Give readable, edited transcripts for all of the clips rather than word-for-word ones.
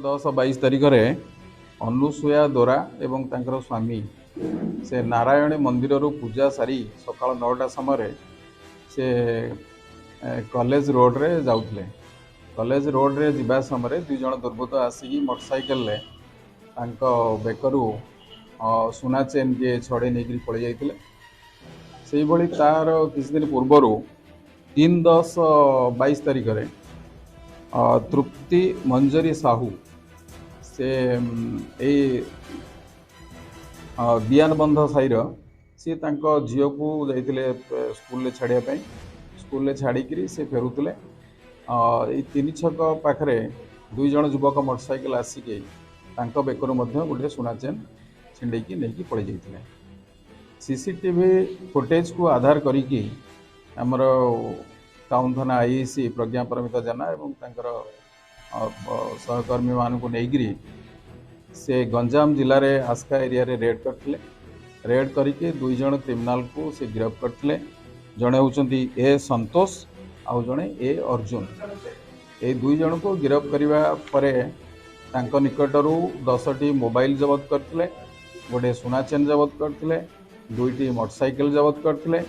10/22 ତାରିଖରେ ଅନୁସୂୟା ଦୋରା ଏବଂ ତାଙ୍କର ସ୍ୱାମୀ ସେ ନାରାୟଣୀ ମନ୍ଦିରରୁ ପୂଜା ସାରି ସକାଳ 9ଟା ସମୟରେ ସେ କଲେଜ ରୋଡ଼ରେ ଯାଉଥିଲେ। କଲେଜ ରୋଡ଼ରେ ଯିବା ସମୟରେ 2 ଜଣ ଦୁର୍ବୃତ୍ତ ଆସିକି ମୋଟରସାଇକେଲରେ ତାଙ୍କ ବେକରୁ ସୁନା ଚେନ୍ଟିଏ ଛଡ଼େଇ ନେଇକରି ପଳେଇ ଯାଇଥିଲେ। ସେଇଭଳି ତାର କିଛି ଦିନ ପୂର୍ବରୁ 3/10/22 ତାରିଖରେ ତୃପ୍ତି ମଞ୍ଜରୀ ସାହୁ ସେ ଏଇ ଦିଆନବନ୍ଧ ସାହିର, ସିଏ ତାଙ୍କ ଝିଅକୁ ଯାଇଥିଲେ ସ୍କୁଲରେ ଛାଡ଼ିବା ପାଇଁ। ସ୍କୁଲରେ ଛାଡ଼ିକିରି ସେ ଫେରୁଥିଲେ। ଏଇ 3 ଛକ ପାଖରେ 2 ଜଣ ଯୁବକ ମୋଟରସାଇକେଲ ଆସିକି ତାଙ୍କ ବେକରୁ ମଧ୍ୟ ଗୋଟିଏ ସୁନା ଚେନ୍ ଛିଣ୍ଡେଇକି ନେଇକି ପଳେଇ ଯାଇଥିଲେ। ସିସିଟିଭି ଫୁଟେଜକୁ ଆଧାର କରିକି ଆମର ଟାଉନ ଥାନା ଆଇଆଇସି ପ୍ରଜ୍ଞା ପରମିତା ଜେନା ଏବଂ ତାଙ୍କର ସହକର୍ମୀମାନଙ୍କୁ ନେଇକିରି ସେ ଗଞ୍ଜାମ ଜିଲ୍ଲାରେ ଆସ୍କା ଏରିଆରେ ରେଡ୍ କରିଥିଲେ। ରେଡ୍ କରିକି 2 ଜଣ କ୍ରିମିନାଲକୁ ସେ ଗିରଫ କରିଥିଲେ। ଜଣେ ହେଉଛନ୍ତି ଏ ସନ୍ତୋଷ ଆଉ ଜଣେ ଏ ଅର୍ଜୁନ। ଏଇ 2 ଜଣଙ୍କୁ ଗିରଫ କରିବା ପରେ ତାଙ୍କ ନିକଟରୁ 10ଟି ମୋବାଇଲ ଜବତ କରିଥିଲେ, ଗୋଟିଏ ସୁନା ଚେନ୍ ଜବତ କରିଥିଲେ, 2ଟି ମୋଟରସାଇକେଲ ଜବତ କରିଥିଲେ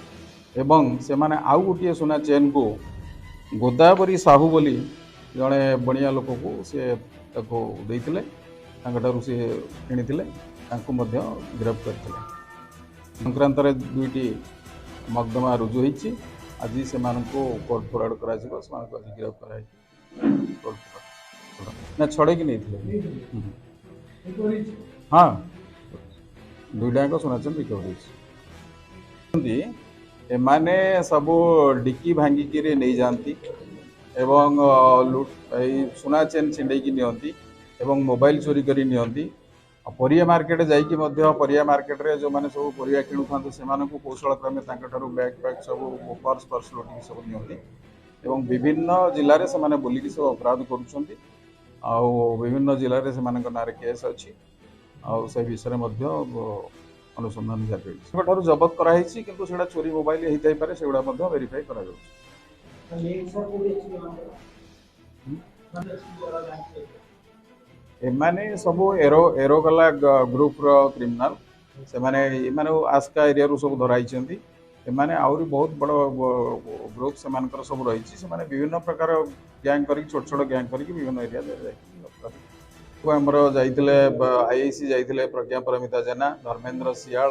ଏବଂ ସେମାନେ ଆଉ ଗୋଟିଏ ସୁନା ଚେନ୍କୁ ଗୋଦାବରୀ ସାହୁ ବୋଲି ଜଣେ ବଣିଆ ଲୋକକୁ ସେ ତାକୁ ଦେଇଥିଲେ, ତାଙ୍କଠାରୁ ସେ କିଣିଥିଲେ, ତାଙ୍କୁ ମଧ୍ୟ ଗିରଫ କରିଥିଲେ। ସଂକ୍ରାନ୍ତରେ 2ଟି ମକଦ୍ଦମା ରୁଜୁ ହୋଇଛି। ଆଜି ସେମାନଙ୍କୁ କୋର୍ଟ ଫରୱାର୍ଡ଼ କରାଯିବ। ସେମାନଙ୍କୁ ଆଜି ଗିରଫ କରାଯାଇଛି। କୋର୍ଟ ନା ଛଡ଼େଇକି ନେଇଥିଲେ। ହଁ, 2ଟା ଯାକ ସୁନା ଚେନ୍ ରିକଭର ହେଇଛି। ଏମାନେ ସବୁ ଡିକି ଭାଙ୍ଗିକିରି ନେଇଯାଆନ୍ତି ଏବଂ ଏଇ ସୁନା ଚେନ୍ ଛିଣ୍ଡେଇକି ନିଅନ୍ତି ଏବଂ ମୋବାଇଲ ଚୋରି କରି ନିଅନ୍ତି। ଆଉ ପରିବା ମାର୍କେଟ ଯାଇକି ମଧ୍ୟ ପରିବା ମାର୍କେଟରେ ଯେଉଁମାନେ ସବୁ ପରିବା କିଣୁଥାନ୍ତି ସେମାନଙ୍କୁ କୌଶଳ କ୍ରମେ ତାଙ୍କଠାରୁ ବ୍ୟାଗ୍ ଫ୍ୟାଗ୍ ସବୁ ପର୍ସ ଫର୍ସ ଲୁଟିକି ସବୁ ନିଅନ୍ତି ଏବଂ ବିଭିନ୍ନ ଜିଲ୍ଲାରେ ସେମାନେ ବୁଲିକି ସବୁ ଅପରାଧ କରୁଛନ୍ତି। ଆଉ ବିଭିନ୍ନ ଜିଲ୍ଲାରେ ସେମାନଙ୍କ ନାଁରେ କେସ୍ ଅଛି। ଆଉ ସେ ବିଷୟରେ ମଧ୍ୟ ଅନୁସନ୍ଧାନ ଜାରି ରହିଛି। ତାଙ୍କଠାରୁ ଜବତ କରାହେଇଛି, କିନ୍ତୁ ସେଇଟା ଚୋରି ମୋବାଇଲ ହେଇଥାଇପାରେ, ସେଗୁଡ଼ା ମଧ୍ୟ ଭେରିଫାଇ କରାଯାଉଛି। ଏମାନେ ସବୁ ଏରୋଗଲା ଗ୍ରୁପର କ୍ରିମିନାଲ। ସେମାନେ ଏମାନେ ଆସ୍କା ଏରିଆରୁ ସବୁ ଧରା ହେଇଛନ୍ତି। ଏମାନେ ଆହୁରି ବହୁତ ବଡ଼ ଗ୍ରୁପ ସେମାନଙ୍କର ସବୁ ରହିଛି। ସେମାନେ ବିଭିନ୍ନ ପ୍ରକାର ଗ୍ୟାଙ୍ଗ କରିକି, ଛୋଟ ଛୋଟ ଗ୍ୟାଙ୍ଗ କରିକି ବିଭିନ୍ନ ଏରିଆରେ ଯାଇକି ଆମର ଯାଇଥିଲେ। ଆଇଆଇସି ଯାଇଥିଲେ ପ୍ରଜ୍ଞା ପରମିତା ଜେନା, ଧର୍ମେନ୍ଦ୍ର ସିଆଳ,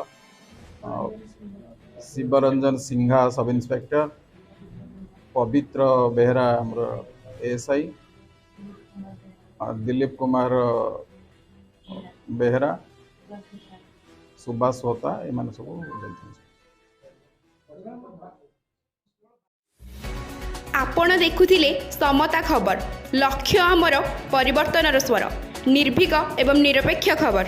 ଶିବରଞ୍ଜନ ସିଂହା ସବ୍ ଇନ୍ସପେକ୍ଟର, ପବିତ୍ର ବେହେରା ଆମର ଏଏସ୍ଆଇ, ଦିଲ୍ଲୀପ କୁମାର ବେହେରା, ସୁବାସ ହୋତା, ଏମାନେ ସବୁ ଯାଇଥିଲେ। ଆପଣ ଦେଖୁଥିଲେ ସମତା ଖବର, ଲକ୍ଷ୍ୟ ଆମର ପରିବର୍ତ୍ତନର ସ୍ୱର, ନିର୍ଭୀକ ଏବଂ ନିରପେକ୍ଷ ଖବର।